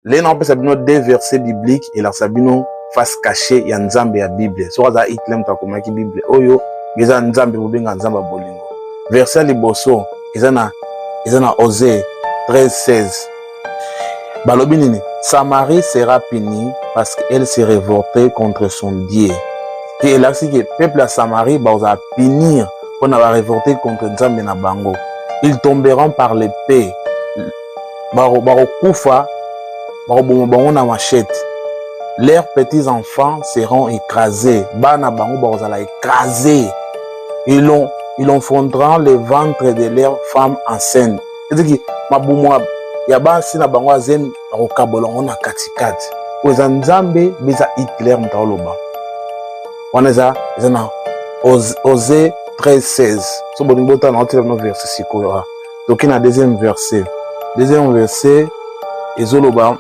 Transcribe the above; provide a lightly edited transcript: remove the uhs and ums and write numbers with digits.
Lelo nakopesa bino deux versets bibliques elakisa bino face cachée ya Nzambe ya Bible. Soki aza Hitler moto akomaki Bible oyo, eza Nzambe bobenga Nzambe ya bolingo. Verset ya liboso eza na Osée 13 16. Balobi nini? Samarie sera punie parce qu'elle s'est révoltée contre son Dieu. Ke elakisi ke peuple ya Samarie bakozala punir mpona barévolter contre Nzambe na bango. Ils tomberont par l'épée, bakokufa, bakoboma bango na machette. Leurs petits enfants seront écrasés, bana bango bakozala écrasés. Ils fendront le ventre de leurs femmes enceintes, eziki mabumu ya basi na bango azemi, bakokabola yango na katikati. Oyo eza Nzambe mpe eza Hitler moto aoloba wana. Eza na Osée 13 16. So bolingi botala, na otila bino verset sikoyo. Toki na deuxième verset. Deuxième verset ezoloba